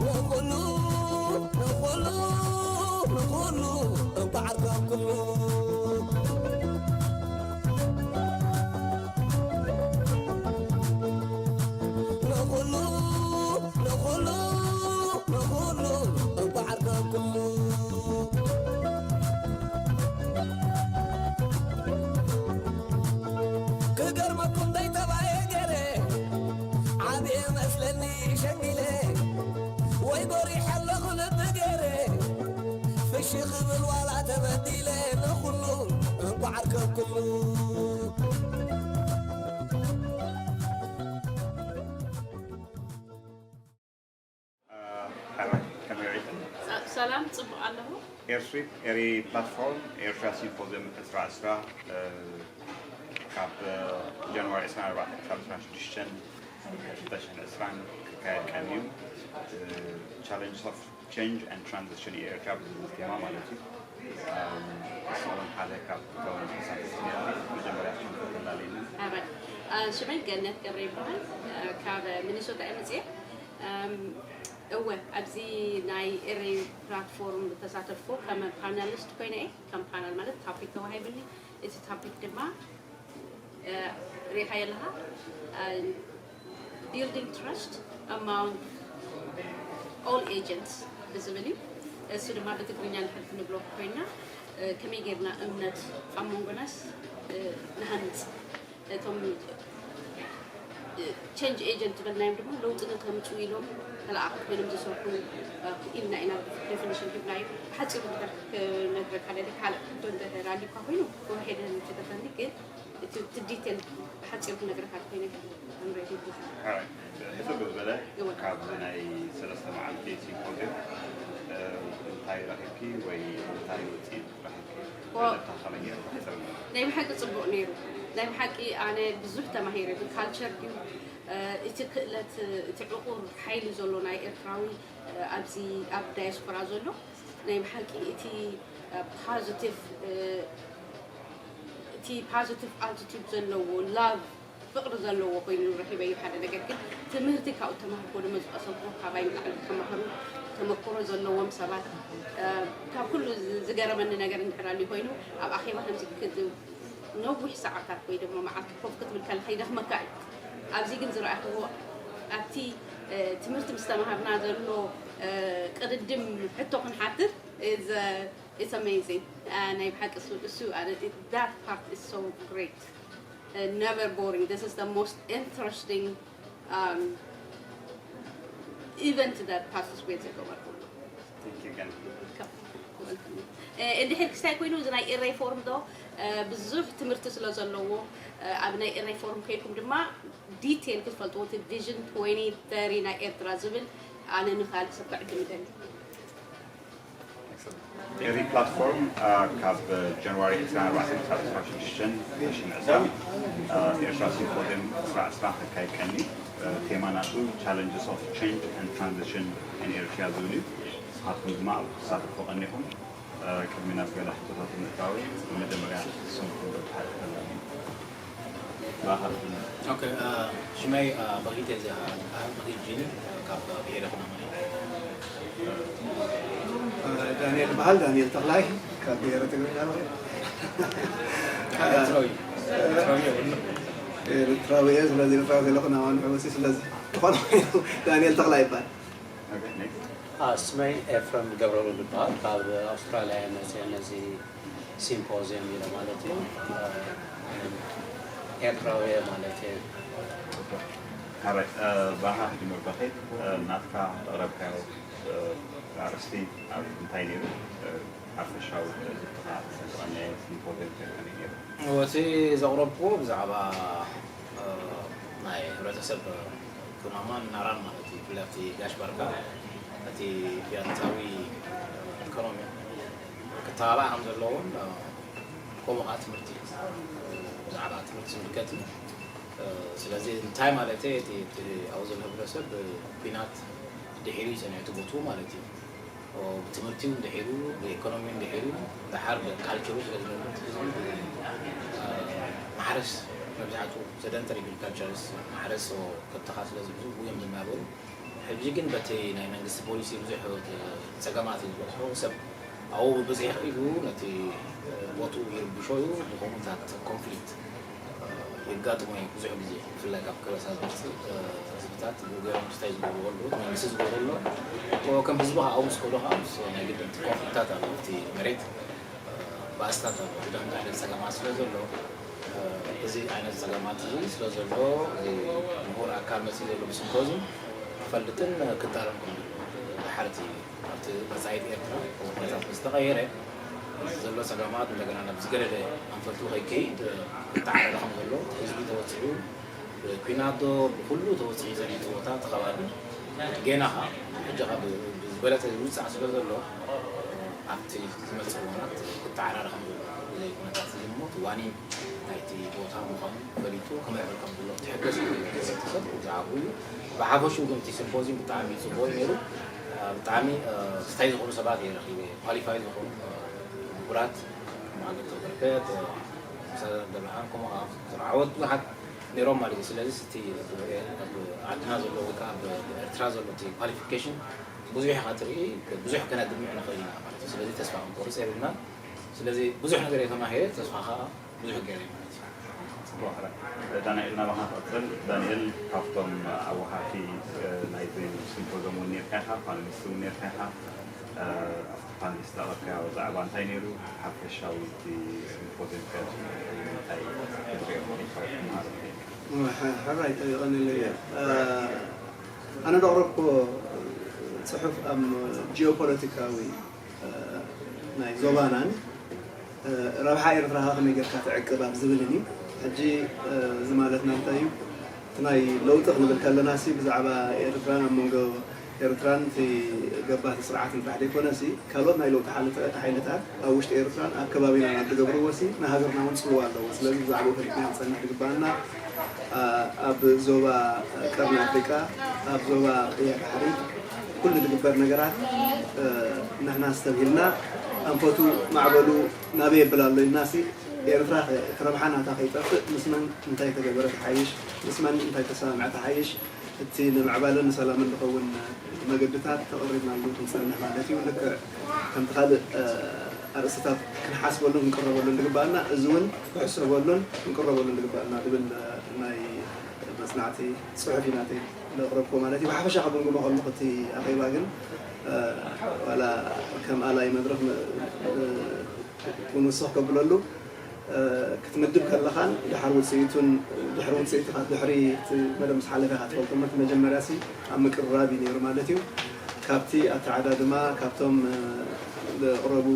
ንኹሉ ንኹሉ ንኹሉ እንኳዕ ዓርካ ኩሉ ንኹሉ ንኹሉ ንኹሉ እንኳዕ ዓርካ ኩሉ ክገርመኩም ደይ ተባየ ገረ ዓብየ መስለኒ ሸንጊለ ወይ ጎሪሐ ኣለኹ ልቢ ገረ ፍሺ ክብል ዋላ ተበዲለ ንኹሉ እንኳዕ ዓርከብኩሉ ሰላም ጽቡቕ ኣለኹ። ኤርትሪፕ ኤሪ ፕላትፎርም ኤርትራ ሲምፖዚየም ዕስራ ዕስራ ካብ ጃንዋሪ ዕስራን ኣርባዕተን ክሳብ ዕስራን ሽዱሽተን ክልተ ሽሕን ዕስራን ክካየድ ቀንዩ። Challenges of Change and Transition in Eritrea ብዝብል ቴማ ማለት እዩ። ንስኹም ሓደ ካብ እቶም ተሳተፍቲ ዲኹም? መጀመርያ ሽምኩም ተላልይና። ሓራይ ሽመይ ገነት ገብረ ይበሃል። ካብ ሚኒሶታ እየ መፅየ። እወ ኣብዚ ናይ ኤሪ ፕላትፎርም ተሳተፍኩ ከም ፓናሊስት ኮይነ እየ። ከም ፓናል ማለት ታፒክ ተዋሂብኒ። እቲ ታፒክ ድማ ሪኢኻዮ ኣለኻ፣ Building Trust Among All Agents ብዝብል እዩ። እሱ ድማ ብትግርኛ ንሕልፊ ንብሎ ኮይና ከመይ ጌርና እምነት ኣብ መንጎናስ ንሃንፅ፣ እቶም ቸንጅ ኤጀንት ዝበልናዮም ድማ ለውጢ ንከምፅኡ ኢሎም ተለኣኽቲ ኮይኖም ዝሰርሑ ኢልና ኢና ዴፊኒሽን ሂብናዮ። ብሓፂሩ እንድሕር ክነግረካ ደሊ፣ ካልእ ሕቶ እንድሕር ኣልዩካ ኮይኑ ወርሒ ድሕሪ ትከተኒ፣ ግን እቲ እቲ ዲቴል ብሓፂሩ ክነግረካ ኮይነ ግን I'm ready to ሕፅር ዝበለ ካብዚ ናይ ሰለስተ መዓልቲ ሲምፖዚየም እንታይ ረኺብኪ ወይ እንታይ ውፅኢት ረኺብኪ? መደብታ ከመይ ነይሩ? ሕፅር ዝበለ። ናይ ብሓቂ ፅቡቕ ነይሩ። ናይ ብሓቂ ኣነ ብዙሕ ተማሂረ። ብካልቸር ድዩ እቲ ክእለት እቲ ዕቑር ሓይሊ ዘሎ ናይ ኤርትራዊ ኣብዚ ኣብ ዳያስፖራ ዘሎ ናይ ብሓቂ እቲ ፖዚቲቭ እቲ ፖዚቲቭ ኣቲቱድ ዘለዎ ላቭ ፍቕሪ ዘለዎ ኮይኑ ረኺበዮ ሓደ ነገር ግን ትምህርቲ ካብኡ ተማሃርኮ ድማ ዝቐሰምኩ ካባይ ንላዕሊ ተማሃሩ ተመክሮ ዘለዎም ሰባት ካብ ኩሉ ዝገረመኒ ነገር እንድሕር ኣልዩ ኮይኑ ኣብ ኣኼባ ከምዚ ነዊሕ ሰዓታት ወይ ድማ መዓልቲ ኮፍ ክትብል ከለኻ ይደኽመካ እዩ። ኣብዚ ግን ዝረኣኽዎ ኣብቲ ትምህርቲ ምስ ተምሃርና ዘሎ ቅድድም ሕቶ ክንሓትት is amazing ናይ ብሓቂ እሱ እሱ that part is so great never boring this is the most interesting event that participate ዝገበርኩሉ Thank you again. እንድሕር ክስታይ ኮይኑ እዚ ናይ ኤረይ ፎርም ዶ ብዙሕ ትምህርቲ ስለ ዘለዎ ኣብ ናይ ኤረይ ፎርም ከይድኩም ድማ ዲቴል ክትፈልጥዎ እቲ ቪዥን ትወንቲ ተሪ ናይ ኤርትራ ዝብል ኣነ ንካልእ ሰብ ክዕድም ይደሊ ኤሪ ፕላትፎርም ካብ ጃንዋሪ ዕስራን ኣርባዕተን ክሳብ ዕስራን ሽዱሽተን ክልተ ሽሕን ዕስራን ኤርትራ ሲምፖዚየም ዕስራ ዕስራ ከካይድ ቀኒ ቴማ ናቱ Challenges of Change and Transition in Eritrea ዝብል እዩ። ንስኻትኩም ድማ ኣብኡ ክትሳተፉ ቀኒኹም። ቅድሚ ናብ ገለ ሕቶታት ምእታወይ ብመጀመርያ ስምኩም በብሓደ ተላልዩ። ብኣኻ ትጅምር። ኦኬ፣ ሽመይ በኺት እየ ዝበሃል። በኺት ጂኒ ካብ ብሄረ ኩናማ እየ። ዳንኤል በሃል፣ ዳንኤል ተኽላይ ካብ ብሄረ ትግርኛ ነው። ኤርትራዊ ኤርትራዊ እየ። ኤርትራዊ እየ፣ ስለዚ ኤርትራዊ ዘለኹ ናባን ሕውሲ፣ ስለዚ ዝኾነ ኮይኑ ዳንኤል ተኽላይ ይበሃል። ስመይ ኤፍረም ገብረሉል ይበሃል። ካብ ኣውስትራልያ እየ መፅየ ነዚ ሲምፖዚየም ኢለ ማለት እዩ። ኤርትራዊ እየ ማለት እየ። ሓራይ ብኣኻ ክጅምር በኺት ናትካ ዘቕረብካዮ ኣርእስቲ ኣብ እንታይ ነይሩ? ሓፈሻዊ ትምህርትኻ ዘጠቓለለ ሲምፖዚየም ከ ከመይ ነይሩ? እቲ ዘቕረብክዎ ብዛዕባ ናይ ሕብረተሰብ ኩናማን ናራን ማለት እዩ። ብፍላይ ኣብቲ ጋሽ ባርካ እቲ ቢያንታዊ ኢኮኖሚ ክተባባዕ ከም ዘለዎን ከምኡ ከዓ ትምህርቲ ብዛዕባ ትምህርቲ ዝምልከት እዩ። ስለዚ እንታይ ማለት እዩ? እቲ ኣብኡ ዘሎ ሕብረተሰብ ብኲናት ድሒሩ እዩ ጸኒሑ፣ እቲ ቦትኡ ማለት እዩ። ብትምህርቲ እውን ድሒሩ፣ ብኢኮኖሚ እውን ድሒሩ፣ ደሓር ብካልቸሩ ስለ ዝለምድ ህዝቢ ማሕረስ መብዛሕትኡ sedentary agriculturist ማሕረስ ከብትኻ ስለ ዝሕዙ ብኡ እዮም ዝናበሩ። ሕጂ ግን በቲ ናይ መንግስቲ ፖሊሲ ብዙሕ ጸገማት እዩ ዝበፅሖ። ሰብ ኣብኡ ብብዝሒ ክኢሉ ነቲ ቦትኡ ይርብሾ እዩ። ዝኾኑታት ኮንፍሊክት የጋጥሞ እዩ ብዙሕ ግዜ፣ ብፍላይ ካብ ከበሳ ዝመፅእ ህዝብታት ብኡ ገይሮም እንታይ ዝገብርዎ ኣለዉ፣ መንግስቲ ዝገብሮ ኣሎ። ከም ህዝቢ ከዓ ኣብኡ ምስ ከዶ ከዓ ምስ ናይ ግድን ኮንፍሊክታት ኣሎ ኣብቲ መሬት ባእስታት ኣሎ። ብደንብ ዓይነት ጸገማት ስለ ዘሎ፣ እዚ ዓይነት ጸገማት እዚ ስለ ዘሎ፣ እዚ ምሁር ኣካል መጺኡ ዘሎ ብሲምፖዚም ክፈልጥን ክዳረም ክሉ ድሓርቲ ኣብቲ መጻኢት ኤርትራ ኩነታት ምስ ተቐየረ፣ ዘሎ ጸገማት እንደገና ናብ ዝገደደ ኣንፈልቱ ከይከይድ ክተዓረረ ከም ዘሎ ህዝቢ ተወጺዑ ብኲናት ዶ ብኹሉ ተወጺኡ ዘርኢ ቦታ ተኸባቢ ጌና ኸዓ ሕጂ ኸዓ ብዝበለጸ ዝውጻእ ስለ ዘሎ ኣብቲ ዝመጽእ እዋናት ክተዓራረ ከም ዘሎ እዚ ኩነታት እዚ እሞ እቲ ዋኒን ናይቲ ቦታ ምዃኑ ፈሊጡ ክምዕብል ከም ዘሎ ትሕገዝ ሰብ ብዛዕባኡ እዩ። ብሓፈሽኡ ግን እቲ ሲምፖዚም ብጣዕሚ ጽቡቕ እዩ ነይሩ። ብጣዕሚ ስታይ ዝኾኑ ሰባት እየ ረኺበ፣ ኳሊፋይ ዝኾኑ ምሁራት፣ ማዕገ ዶክተር በረከት፣ ኣምባሳደር ገብረሃን ከምኡ ከዓ ዓወት ብዙሓት ነይሮም ማለት እዩ። ስለዚ እቲ ኣብ ዓድና ዘሎ ወይ ከዓ ኣብ ኤርትራ ዘሎ እቲ ኳሊፊኬሽን ብዙሕ ኢኻ ትርኢ፣ ብዙሕ ከነድምዕ ንኽእል ኢና ማለት እዩ። ስለዚ ተስፋ ክንቆርፅ የብልና። ስለዚ ብዙሕ ነገር እየ ተማሂረ፣ ተስፋ ከዓ ብዙሕ ገይረ ማለት እዩ። ዳንኤል ናባኻ ክቕፅል። ዳንኤል ካብቶም ኣወሃቲ ናይቲ ሲምፖዚየም እውን ኔርካ ኢኻ፣ ፓነሊስት እውን ኔርካ ኢኻ። ኣብቲ ፓነሊስት ዛዕባ እንታይ ነይሩ? ሓፈሻዊ እቲ ሲምፖዚየም ከ እንታይ ክትሪኦ ማለት እዩ? ሕራይ የቐንለየ። ኣነ ዘቕረብኩዎ ፅሑፍ ኣብ ጂኦፖለቲካዊ ናይ ዞባናን ረብሓ ኤርትራ ከመይ ጌርካ ትዕቅብ ኣብ ዝብልን እዩ። ሕጂ እዚ ማለትና እንታይ እዩ? እቲ ናይ ለውጢ ክንብል ከለና ሲ ብዛዕባ ኤርትራን ኣብ መንጎ ኤርትራን እቲ ገባቲ ስርዓትን ጥራሕ ዘይኮነ ሲ ካልኦት ናይ ለውጢ ሓይልታት ኣብ ውሽጢ ኤርትራን ኣብ ከባቢናን ኣብ ዝገብርዎ ሲ ንሃገርና እውን ፅልዋ ኣለዎ። ስለዚ ብዛዕባኡ ፈሊጥና ክንፀንሕ ዝግበኣና ኣብ ዞባ ቀርኒ ኣፍሪቃ ኣብ ዞባ ቀይሕ ባሕሪ ኩሉ ዝግበር ነገራት ንሕና ኣስተብሂልና ኣንፈቱ ማዕበሉ ናበይ የብል ኣሎ ኢልና ሲ ኤርትራ እቲ ረብሓ ናታ ከይጠፍእ ምስ መን እንታይ ተገበረ ትሓይሽ፣ ምስ መን እንታይ ተሰማምዐ ትሓይሽ፣ እቲ ንምዕባለን ንሰላምን ዝኸውን መገድታት ተቐሪብናሉ ክንጸንሕ ማለት እዩ። ልክዕ ከምቲ ካልእ ኣርእስትታት ክንሓስበሉን ክንቅረበሉን ዝግበኣና እዚ እውን ክሕሰበሉን ክንቅረበሉን ዝግበኣና ዝብል ናይ መጽናዕቲ ጽሑፍ እዩ ናተይ ዘቕረብኩ ማለት እዩ። ብሓፈሻ ክግምግሞ ከለኹ እቲ ኣኼባ ግን ዋላ ከም ኣላይ መድረኽ ክንውስኽ ከብለሉ ክትምድብ ከለኻን ድሓር ውፅኢቱን ድሕሪ ውፅኢት ኢኻ ድሕሪ እቲ መደብ ምስ ሓለፈ ኢኻ ትፈልጦ እሞ እቲ መጀመርያ ሲ ኣብ ምቅርራብ እዩ ነይሩ ማለት እዩ። ካብቲ ኣተዓዳድማ ካብቶም ዘቕረቡ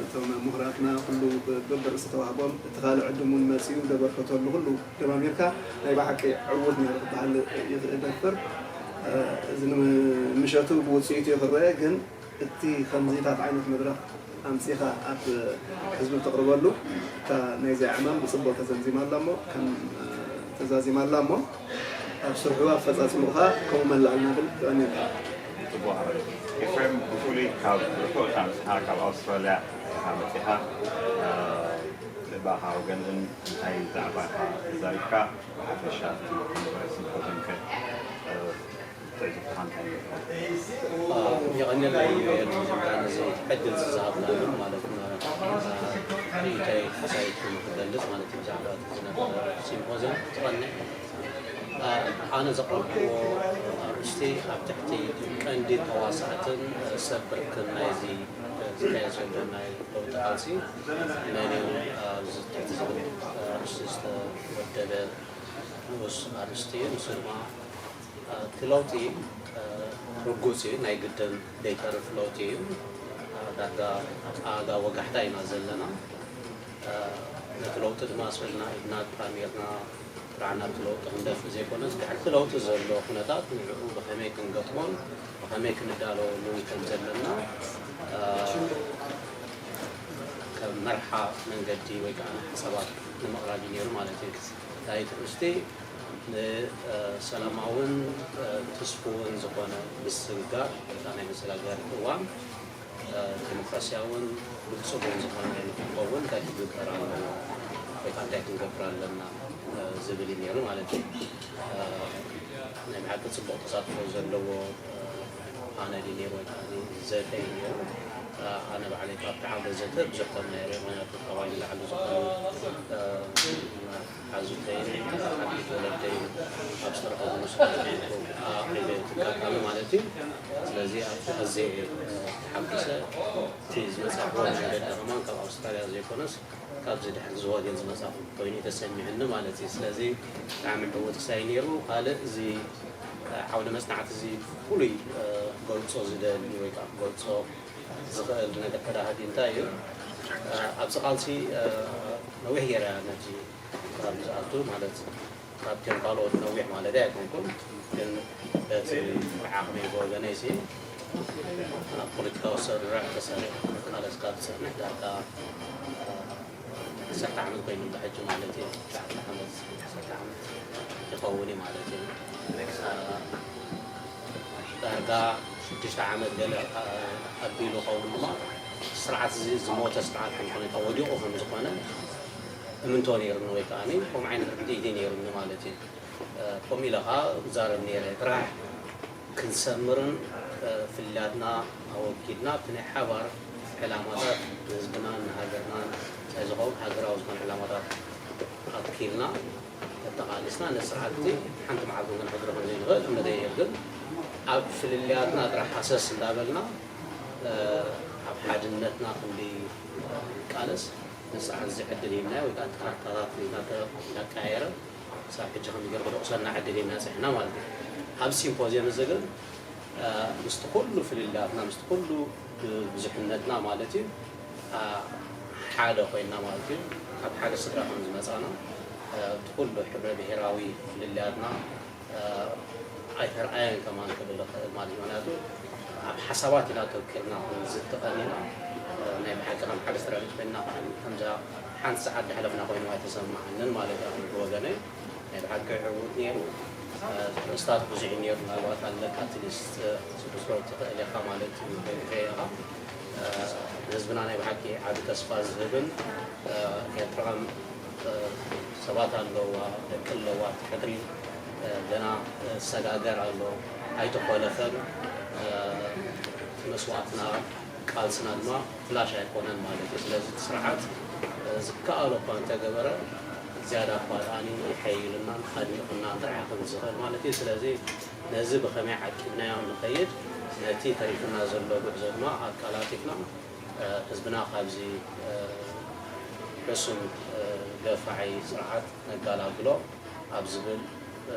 እቶም ምሁራትና ኩሉ በብርእሲ ተዋህቦም እቲ ካልእ ዕድም እውን መፂኡ ዘበርከተሉ ኩሉ ደማሚርካ ናይ ብሓቂ ዕዉት ነይሩ ክበሃል ይኽእል። ደፍር እዚ ንምሸቱ ብውፅኢቱ ይኽረአ ግን እቲ ከምዚታት ዓይነት መድረኽ ኣምፂኻ ኣብ ህዝቢ ተቕርበሉ እታ ናይዚኣ ዕማም ብፅቡቕ ተዘምዚማ ኣላ እሞ ከም ተዛዚማ ኣላ እሞ ኣብ ስርሑ ኣፈፃፅምኡ ኸዓ ከምኡ መላእ ናብል ቀኒልካ። ፅቡቕ ሓረግ ኤፍሬም ብፍሉይ ካብ ርሑቕ ኢኻ መፂኻ ካብ ኣውስትራልያ ኢኻ መፂኻ ብኣኻ ወገን እውን እንታይ ዛዕባ ኢኻ ተዛሪብካ ብሓፈሻ እቲ ኮንፈረንስ ንኸዘንከ ትዕዝብትኻ እንታይ ነይሩ? የቐንየልና እዩ ኤርሚ ዝምራ ነዚ ዕድል ዝዝሃብናሉ ማለት ርእይቶይ ሓሳይቱ ክገልፅ ማለት እዩ ብዛዕባ እቲ ዝነበረ ሲምፖዚየም ትቐንዕ ኣነ ዘቕረብክዎ ኣርእስቲ ኣብ ትሕቲ ቀንዲ ተዋሳእትን ሰብ ብርክን ናይዚ ዝካየድ ዘሎ ናይ ለውጢ ቃልሲ መን እዩ ኣብዚ ትሕቲ ዝብል ኣርእስቲ ዝተወደበ ንኡስ ኣርእስቲ እዩ። ንሱ ድማ እቲ ለውጢ ርጉፅ እዩ፣ ናይ ግድን ዘይተርፍ ለውጢ እዩ። ዳርጋ ኣብ ፃዕዳ ወጋሕታ ኢና ዘለና። ነቲ ለውጢ ድማ ኣስፍልና ኢድና ኣጣሚርና ጥራሕ ናብቲ ለውጢ ክንደፍእ ዘይኮነስ ድሕርቲ ለውጢ ዘሎ ኩነታት ንዕኡ ብኸመይ ክንገጥሞን ብኸመይ ክንዳለወሉን ከም ዘለና ከም መርሓ መንገዲ ወይ ከዓ ሓሳባት ንምቕራብ እዩ ነይሩ ማለት እዩ። ዳይት ርእስቲ ንሰላማውን ትስፉውን ዝኾነ ምስግጋር፣ ወይ ከዓ ናይ መሰጋገሪ ቅዋም፣ ዲሞክራሲያውን ብልፅጉን ዝኾነ ንክኸውን እንታይ ክግበር ኣለዎ፣ ወይ ከዓ እንታይ ክንገብር ኣለና ዝብል እዩ ነይሩ ማለት እዩ። ናይ ብሓቂ ፅቡቕ ተሳትፎ ዘለዎ ፓነል እዩ ነይሩ፣ ወይ ከዓ ዘተ እዩ ነይሩ። ኣነ ባዕለይ ካብቲ ዓውደ ዘተ ብዙሕ ተማሂረ፣ ምክንያቱ ካባይ ንላዕሊ ዝኾኑ ሓዙተይን ዓበይቲ ወለደይን ኣብ ዝተረኸብሉ ስራሕ ኣኺለ ትካታሉ ማለት እዩ። ስለዚ ኣብቲ ኣዝየ እየ ተሓጒሰ። እቲ ዝመጻእክዎ መደዳ ከማን ካብ ኣውስትራልያ ዘይኮነስ ካብዚ ድሕሪ እዚ ሆቴል ዝመጻእኩ ኮይኑ እዩ ተሰሚዕኒ ማለት እዩ። ስለዚ ብጣዕሚ ዕዉት ክሳይ ነይሩ። ካልእ እዚ ዓውደ መጽናዕቲ እዚ ፍሉይ ክገልጾ ዝደሊ ወይ ከዓ ክገልጾ ዝኽእል ነገር ተዳሃዲ እንታይ እዩ? ኣብዚ ቃልሲ ነዊሕ ገይረ ነቲ ካብ ዝኣቱ ማለት ካብቶም ካልኦት ነዊሕ ማለት ኣይኮንኩን፣ ግን በቲ ብዓቕመይ ብወገነይ ሲ ኣብ ፖለቲካዊ ስርዕ ተሰሪዕ ቃለስካ ዝጸንሕ ዳርጋ ዓሰርተ ዓመት ኮይኑ ብሕጂ ማለት እዩ። ትሽዓተ ዓመት ዓሰርተ ዓመት ይኸውን እዩ ማለት እዩ። ዳርጋ ሽዱሽተ ዓመት ገለ ኣቢሉ ኸውን ድማ ስርዓት እዚ ዝሞተ ስርዓት ከም ዝኾነ ተወዲቑ ከም ዝኾነ እምንቶ ነይሩኒ ወይ ከዓ ከምኡ ዓይነት ርድኢት ነይሩኒ ማለት እዩ። ከምኡ ኢለ ከዓ እዛረብ ነይረ። ጥራሕ ክንሰምርን ፍልልያትና ኣወጊድና ኣብቲ ናይ ሓባር ዕላማታት ንህዝብናን ንሃገርናን እንታይ ዝኸውን ሃገራዊ ዝኾነ ዕላማታት ኣትኪልና ተጠቓሊስና ነቲ ስርዓት ሓንቲ መዓልቲ እውን ክንሕድሮ ከም ዘይንኽእል እምነተይ እየ። ግን ኣብ ፍልልያትና ጥራሕ ሃሰስ እንዳበልና ኣብ ሓድነትና ክንዲ ቃለስ ነቲ ስርዓት እዚ ዕድል ሂብናዮ ወይ ከዓ እቲ ካርታታት እናተ- እናቀያየረ ክሳብ ሕጂ ከምዚ ገይሩ ክደቑሰና ዕድል ሂብና ጸኒሕና ማለት እዩ። ኣብዚ ሲምፖዝየም እዚ ግን ምስቲ ኩሉ ፍልልያትና ምስቲ ኩሉ ብዙሕነትና ማለት እዩ ሓደ ኮይንና ማለት እዩ ካብ ሓደ ስድራ ከም ዝመፃና እቲ ኩሉ ሕብረ ብሄራዊ ፍልልያትና ኣይተርኣየን ከማን ክብል እኽእል ማለት እዩ። ምክንያቱ ኣብ ሓሳባት ኢና ተወኪልና ዝጥቀም ኢና። ናይ ብሓቂ ከም ሓደ ስድራ ቤት ኮይንና ከምዛ ሓንቲ ሰዓት ዝሓለፍና ኮይኑ ኣይተሰማዓንን ማለት እዩ ብወገነይ። ናይ ብሓቂ ዕዉት ነይሩ። ርእስታት ብዙሕ እዩ ነይሩ። ምናልባት ኣለካ ኣትሊስት ስድስት ወር ትኽእል ኢኻ ማለት እዩ ከይኻ ህዝብና ናይ ብሓቂ ዓቢ ተስፋ ዝህብን ኤርትራ ሰባት ኣለዋ፣ ደቂ ኣለዋ፣ እቲ ሕድሪ ገና ሰጋገር ኣሎ ኣይተኾለፈን። መስዋእትና ቃልስና ድማ ፍላሽ ኣይኮነን ማለት እዩ። ስለዚ እቲ ስርዓት ዝከኣሎ እኳ እንተገበረ ዝያዳ እኳ ደኣኒ ሓይልናን ኣድሚቕና እንተረሓ ከም ዝኽእል ማለት እዩ። ስለዚ ነዚ ብኸመይ ዓቂብናዮ ንኸይድ ነቲ ተሪፉና ዘሎ ጉዕዞ ድማ ኣቃላጢፍና ህዝብና ካብዚ ሕሱም ገፋዒ ስርዓት ነጋላግሎ ኣብ ዝብል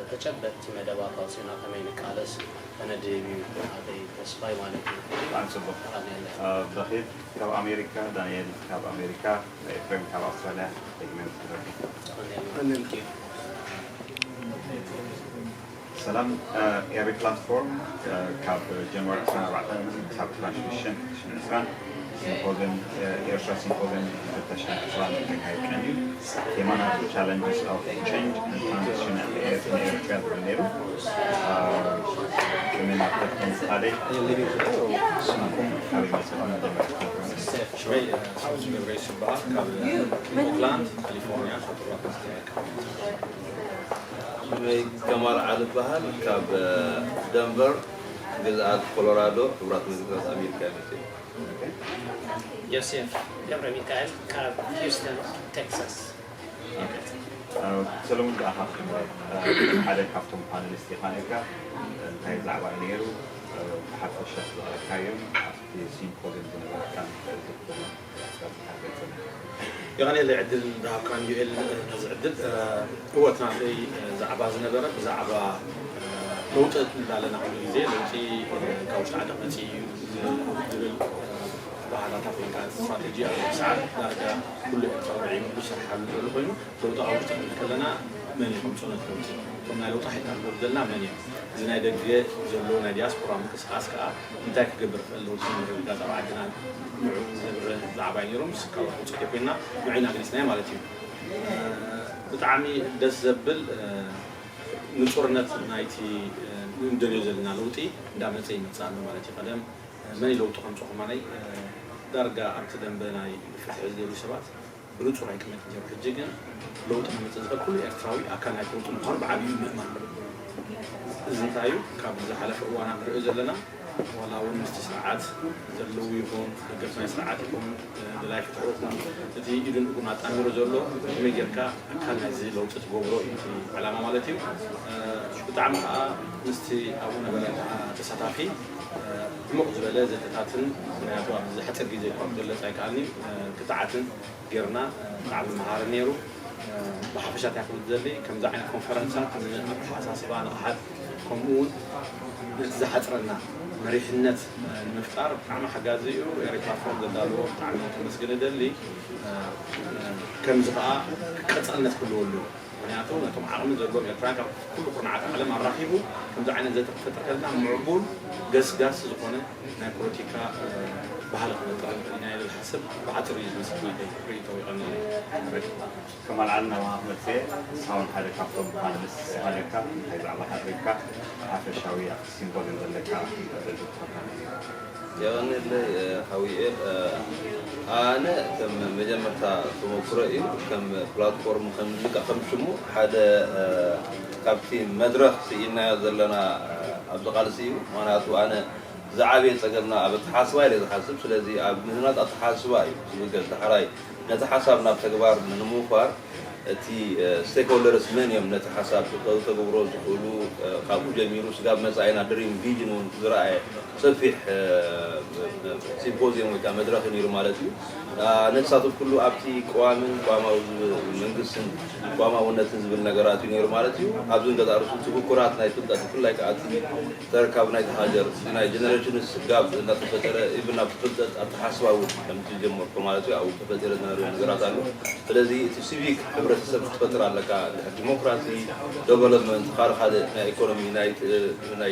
ተጨበጥቲ መደባት ኣውፂእና ከመይ ንቃለስ ተነድህብ እዩ ናተይ ተስፋይ ማለት እዩ። ብጣዕሚ ፅቡቕ። በኺር ካብ ኣሜሪካ፣ ዳንኤል ካብ ኣሜሪካ፣ ኤፍሬም ካብ ኣውስትራልያ ደጊመ። ሰላም ኤሪ ፕላትፎርም ካብ ጃንዋሪ ዕስራን ኣርባዕተን ክሳብ ዕስራን ሽዱሽተን ክልተ ሽሕን ዕስራን ሲምፖዝየም ኤርትራ ሲምፖዝየም ክልተ ሽሕን ዕስራን ከካይድ ቀንዩ። ቴማና Challenges of Change and Transition in Eritrea ዝብል ነይሩ። ቅድሚ ናብ ተትከም ዝኻደ ስምኩም ካበይ መፅእኩም መጀመርያ ሽመይ ሓወት ገብረ ይስበሃል ካብ ኦክላንድ ካሊፎርኒያ ካብ ሽመይ ከማል ዓሊ በሃል ካብ ደንቨር ግዝኣት ኮሎራዶ ሕቡራት መንግስታት ኣሜሪካ ይመፅእ። ዮሴፍ ገብረ ሚካኤል ካብ ሂውስተን ቴክሳስ። ሰለሙን ከዓ ካብቶም ሓደ ካብቶም ፓነሊስት ኢኻ ነርካ። እንታይ ዛዕባ እዩ ነይሩ? ብሓፈሻ ስለዘረካዮም ኣብቲ ሲምፖዝየም ዝነበረካ የቐንየለይ ዕድል ዝሃብካን ዩኤል ነዚ ዕድል። እወ እቲ ናተይ ዛዕባ ዝነበረ ብዛዕባ ለውጢ ንብል ኣለና ኩሉ ግዜ ለውጢ ካብ ውሽጢ ዓዲ ክመፅእ እዩ ዝብል ኣበሃህላታት ወይ ከዓ ስትራተጂ ኣብ ሰዓት ዳርጋ ኩሉ ኤርትራዊ ርዒምሉ ዝሰርሓሉ ዘሎ ኮይኑ ለውጢ ካብ ውሽጢ ክንብል ከለና መን እዩ ከምፅኦ ነቲ ለውጢ እቶም ናይ ለውጢ ሓይልታት ንብሎም ዘለና መን እዮም እዚ ናይ ደገ ዘሎ ናይ ዲያስፖራ ምንቅስቃስ ከዓ እንታይ ክገብር ክእል ለውጢ ንምርግጋፅ ኣብ ዓድና ንዑ ዘብርህ ዛዕባ እዩ ነይሩ ምስ ካልኦት ውፅኢት ኮይንና ንዑ ኢና ገሊፅናዮ ማለት እዩ ብጣዕሚ ደስ ዘብል ንጹርነት ናይቲ ንደልዮ ዘለና ለውጢ እንዳመጸ ይመጽእ ኣሎ ማለት እዩ። ቀደም መን ለውጢ ከምጽኦ ከማናይ ዳርጋ ኣብቲ ደንበ ናይ ፍትሒ ዝደልዩ ሰባት ብንጹር ኣይቅመጥ ነይሩ። ሕጂ ግን ለውጢ ክመጽእ ዝኽእል ኩሉ ኤርትራዊ ኣካል ናይቲ ለውጢ ምዃኑ ብዓብዩ ምእማን። እዚ እንታይ እዩ? ካብ ዝሓለፈ እዋናት ንሪኦ ዘለና ዋላ እውን ምስቲ ስርዓት ዘለዉ ይኹን ደገፍቲ ናይ ስርዓት ይኹን ደላይ ፍትሒ ይኹን እቲ ኢዱን እግሩን ኣጣሚሩ ዘሎ ከመይ ጌርካ ኣካል ናይዚ ለውጢ ትገብሮ እዩ እቲ ዕላማ ማለት እዩ። ብጣዕሚ ከዓ ምስቲ ኣብኡ ነበረ ተሳታፊ ዕሙቕ ዝበለ ዘተታትን ምክንያቱ ኣብዚ ሓፂር ግዜ እኳ ክግለፅ ኣይከኣልኒ ክትዓትን ጌርና ብጣዕሚ መሃሪ ነይሩ። ብሓፈሻ እንታይ ክብል ዝደሊ ከምዚ ዓይነት ኮንፈረንሳት ንኣተሓሳስባ ንቕሓት ከምኡ እውን ነቲ ዝሓፅረና መሪሕነት ንምፍጣር ብጣዕሚ ሓጋዚ እዩ። ኤሪትራ ፎርም ዘዳለዎ ብጣዕሚ ከመስግን እደሊ። ከምዚ ከዓ ቀፃልነት ክህልዎ ኣለዎ። ምክንያቱ ነቶም ዓቕሚ ዘለዎም ኤርትራውያን ካብ ኩሉ ኩርናዓት ዓለም ኣራኺቡ ከምዚ ዓይነት ዘተ ክፈጥር ከለና ምዕቡል ገስጋስ ዝኾነ ናይ ፖለቲካ ባህሊ ክፈጥር ኢና ኢለ ዝሓስብ ብሓፂሩ እዩ ዝመስል ናተይ ርእይቶ ይቐንየለይ። ከማልዓል ናብ ሃፍመት ሳውን ሓደ ካብቶም ፓነሊስት ስኻ ነርካ እንታይ ዛዕባ ሓሪፍካ ሓፈሻዊ ኣብቲ ሲምፖዝየም ዘለካ የቐንየለይ ሓውኤል ኣነ ከም መጀመርታ ተመክሮ እዩ ከም ፕላትፎርም ከም ልቃ ከም ሽሙ ሓደ ካብቲ መድረኽ ስኢናዮ ዘለና ኣብዚ ቃልሲ እዩ ምክንያቱ ኣነ ዝዓበየ ፀገምና ኣብ ኣተሓስባ ኢለ ዝሓስብ ስለዚ ኣብ ምህናፅ ኣተሓስባ እዩ ዝብገስ ዳሕራይ ነቲ ሓሳብ ናብ ተግባር ንምውፋር እቲ ስቴክሆልደርስ መን እዮም ነቲ ሓሳብ ከተግብሮ ዝኽእሉ ካብኡ ጀሚሩ ስጋብ መፃኢና ድሪም ቪዥን እውን ዝረኣየ ሰፊሕ ሲምፖዚየም ወይ ከዓ መድረኽ ነይሩ ማለት እዩ። ነተሳተፍኩሉ ኣብቲ ቅዋምን ቅዋማዊ መንግስትን ቅዋማውነትን ዝብል ነገራት እዩ ነይሩ ማለት እዩ። ኣብዚ ገዛ ርእሱ ትፍኩራት ናይ ፍልጠት ብፍላይ ከዓ እቲ ተረካብ ናይቲ ሃገር ናይ ጀነሬሽንስ ጋብ እናተፈጠረ ኢቭን ኣብቲ ፍልጠት ኣተሓስባ እውን ከምቲ ዝጀመርኩ ማለት እዩ ኣብኡ ተፈጢረ ዝነበረ ነገራት ኣሎ። ስለዚ እቲ ሲቪክ ሕብረተሰብ ክትፈጥር ኣለካ እንድሕር ዲሞክራሲ ዶቨሎፕመንት ካልእ ካልእ ናይ ኢኮኖሚ ናይ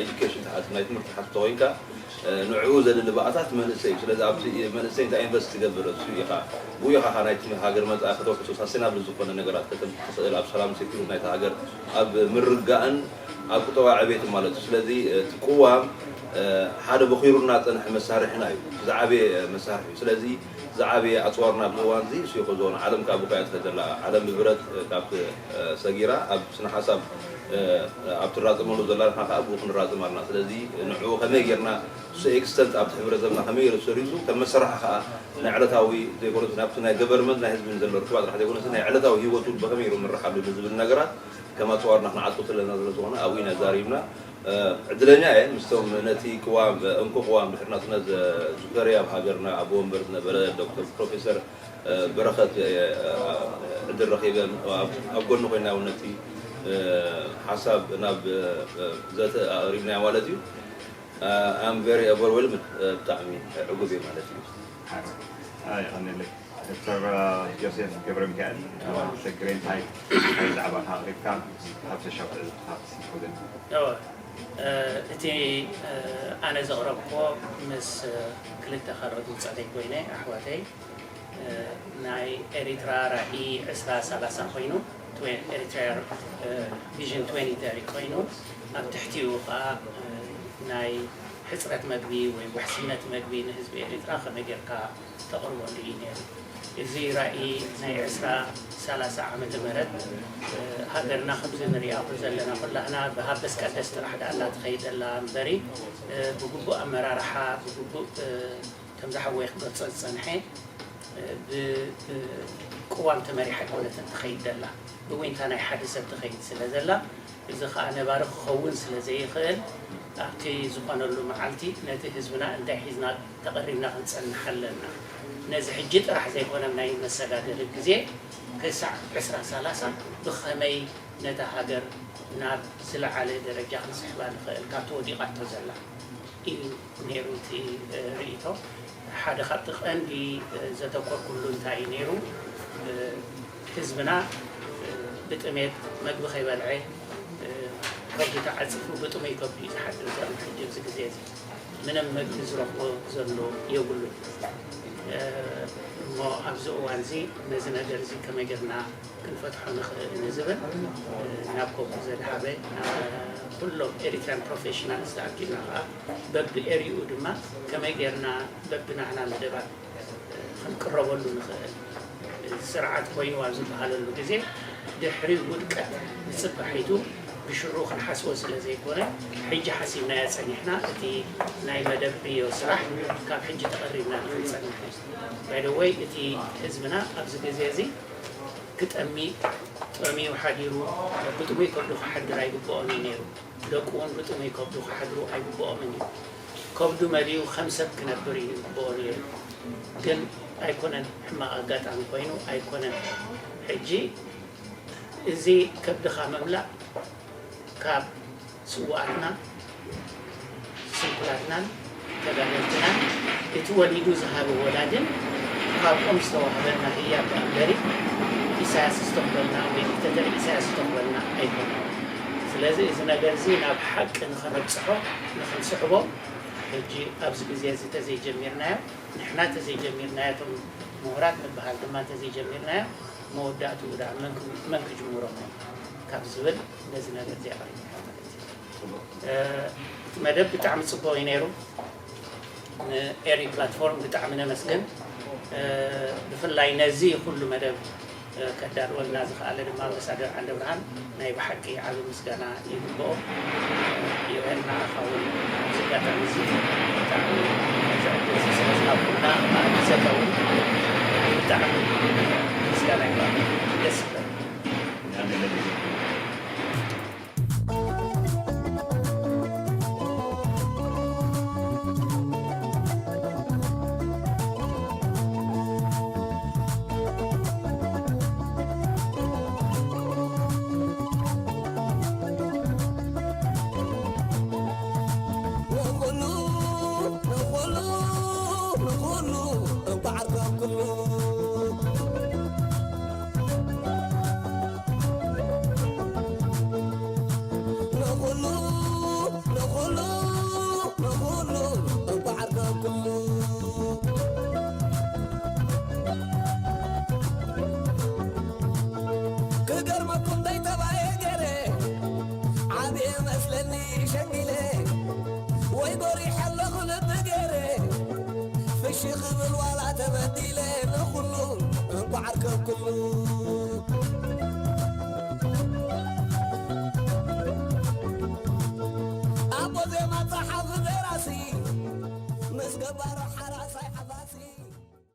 ኤዱኬሽን ተሓስብ ናይ ትምህርቲ ተሓስብ ተኮይንካ ንዕኡ ዘድሊ ብኣታት መንእሰይ እዩ። ስለዚ ኣብቲ መንእሰይ እንታይ ኢንቨስት ትገብር እሱ ኢኻ ብኡ ኢኻ ናይቲ ሃገር መፃኢ ከተውሕሶ ሳስቴናብል ዝኾነ ነገራት ከተምፅእ ትኽእል ኣብ ሰላም ሴኩሪቲ ናይቲ ሃገር ኣብ ምርጋእን ኣብ ቁጠባዊ ዕቤት ማለት እዩ። ስለዚ እቲ ቅዋም ሓደ በኺሩና ዝፀንሐ መሳርሕና እዩ፣ ዝዓበየ መሳርሒ እዩ። ስለዚ ዝዓበየ ኣፅዋርና ኣብዚ እዋን እዚ እሱ እዩ። ከዞን ዓለም ካብ ብኸያ ትኸድ ዘላ ዓለም ብብረት ካብ ሰጊራ ኣብ ስነ ሓሳብ ኣብ ትራፀመሉ ዘላ ንሕና ከዓ ብኡ ክንራፀም ኣለና። ስለዚ ንዕኡ ከመይ ጌርና እሱ ኤክስተንት ኣብቲ ሕብረተሰብና ከመይ ገይሩ ሰሪፁ ከም መሰራሕ ከዓ ናይ ዕለታዊ ዘይኮነስ ናብቲ ናይ ገቨርንመንት ናይ ህዝብን ዘሎ ርክባ ጥራሕ ዘይኮነስ ናይ ዕለታዊ ህይወቱ ብከመይ ገይሩ ምርሓሉ ንዝብል ነገራት ከም ኣፅዋርና ክንዓጥቁ ዘለና ስለ ዝኾነ ኣብኡ ኢና ዛሪብና። ዕድለኛ እየ ምስቶም ነቲ ቅዋም እንኮ ቅዋም ድሕሪ ናጽነት ዝፈረየ ኣብ ሃገርና ኣቦ ወንበር ዝነበረ ዶክተር ፕሮፌሰር በረኸት ዕድል ረኺበ ኣብ ጎኒ ኮይና እውን ነቲ ሓሳብ ናብ ዘተ ኣቕሪብናዮ ማለት እዩ። I'm very overwhelmed ብጣዕሚ ዕጉብ እየ ማለት እዩ። የቐንየለይ። ዶክተር ዮሴፍ ገብረሚካኤል ኣባል ሰግሬ እንታይ እንታይ ዛዕባኻ ኣቕሪብካ ሓፈሻዊ ትዕዝብትኻ ኣብቲ ሲምፖዝየም? እወ፣ እቲ ኣነ ዘቕረብክዎ ምስ ክልተ ካልኦት ውፃእተይ ኮይነ ኣሕዋተይ ናይ ኤሪትራ ራኢ ዕስራ ሰላሳ ኮይኑ Eritrea Vision twenty thirty ኮይኑ ኣብ ትሕቲኡ ከዓ ናይ ሕፅረት መግቢ ወይ ውሕስነት መግቢ ንህዝቢ ኤሪትራ ከመይ ጌርካ ተቕርበሉ እዩ ነይሩ። እዚ ራእይ ናይ ዕስራ ሰላሳ ዓመተ ምህረት ሃገርና ከምዚ ንሪኣ ዘለና ኩላህና ብሃበስ ቀደስ ጥራሕ ደኣ ኣላ ትኸይድ ዘላ እምበሪ ብግቡእ ኣመራርሓ ብግቡእ ከምዚ ሓወይ ክገልጾ ዝጸንሐ ብቅዋም ተመሪሓ ኣይኮነትን ትኸይድ ዘላ ብዊንታ ናይ ሓደ ሰብ ትኸይድ ስለ ዘላ እዚ ኸኣ ነባሪ ክኸውን ስለ ዘይኽእል ኣብቲ ዝኾነሉ መዓልቲ ነቲ ህዝብና እንታይ ሒዝና ተቐሪብና ክንጸንሕ ኣለና። ነዚ ሕጂ ጥራሕ ዘይኮነ ናይ መሰጋገሪ ግዜ ክሳዕ ዕስራ ሰላሳ ብኸመይ ነታ ሃገር ናብ ዝለዓለ ደረጃ ክንስሕባ ንኽእል ካብቲ ወዲቓቶ ዘላ እዩ ነይሩ እቲ ርእይቶ። ሓደ ካብቲ ቀንዲ ዘተኮርኩሉ እንታይ እዩ ነይሩ ህዝብና ብጥሜት መግቢ ከይበልዐ ከብዱ ተዓፂፉ ብጥሙይ ከብዱ እዩ ዝሓድር ዘሎ ሕጂ ኣብዚ ግዜ እዚ ምንም መግቢ ዝረኽቦ ዘሎ የብሉን እሞ ኣብዚ እዋን እዚ ነዚ ነገር እዚ ከመይ ጌርና ክንፈትሖ ንኽእል ንዝብል ናብ ኮፕ ዘድሃበ ናብ ኩሎም ኤሪትራን ፕሮፌሽናልስ ተኣኪብና ከዓ በቢ ኤሪኡ ድማ ከመይ ጌርና በብናህና መደባት ክንቅረበሉ ንኽእል ስርዓት ኮይኑ ኣብ ዝበሃለሉ ግዜ ድሕሪ ውድቀት ንፅባሒቱ ብሽሩ ክንሓስቦ ስለ ዘይኮነ ሕጂ ሓሲብናዮ ፀኒሕና እቲ ናይ መደብ ዕዮ ስራሕ ካብ ሕጂ ተቐሪብና ንኽንፀንሕ እዩ። ባይደወይ እቲ ህዝብና ኣብዚ ግዜ እዚ ክጠሚ ጠሚዩ ሓዲሩ ብጥሙይ ከብዱ ክሓድር ኣይግብኦን እዩ ነይሩ። ደቁ እውን ብጥሙይ ከብዱ ክሓድሩ ኣይግብኦምን እዩ። ከብዱ መሊኡ ከም ሰብ ክነብር እዩ ዝግብኦ ነይሩ። ግን ኣይኮነን፣ ሕማቕ ኣጋጣሚ ኮይኑ ኣይኮነን። ሕጂ እዚ ከብድኻ ምምላእ ካብ ስውኣትና ስንኩላትናን ተጋደልትናን እቲ ወሊዱ ዝሃበ ወላድን ካብኦም ዝተዋህበና ህያብ ደኣ እምበሪ ኢሳያስ ዝተኽበልና ወይ ዲክተተር ኢሳያስ ዝተኽበልና ኣይኮነን። ስለዚ እዚ ነገር እዚ ናብ ሓቂ ንኸነብፅሖ ንኽንስሕቦ ሕጂ ኣብዚ ግዜ እዚ ተዘይጀሚርናዮ ንሕና ተዘይጀሚርናዮ እቶም ምሁራት ንበሃል ድማ ተዘይጀሚርናዮ መወዳእትኡ ደኣ መን ክጅምሮ ካብ ዝብል ነዚ ነገር እዚ ኣቕሪብና ማለት እዩ። እቲ መደብ ብጣዕሚ ፅቡቅ እዩ ነይሩ። ንኤሪ ፕላትፎርም ብጣዕሚ ነመስግን። ብፍላይ ነዚ ኩሉ መደብ ከዳልወልና ዝኸኣለ ድማ ኣምባሳደር ዓንደብርሃን ናይ ብሓቂ ዓቢ ምስጋና ይግብኦ። ዮኤል ንዓኻ እውን ኣብዚ ኣጋጣሚ እዚ ብጣዕሚ ዘዕግብ ስለ ዝሃብኩምና ብኣግዘካ እውን ብጣዕሚ ምስጋና ይግባእ። ደስ ይብል።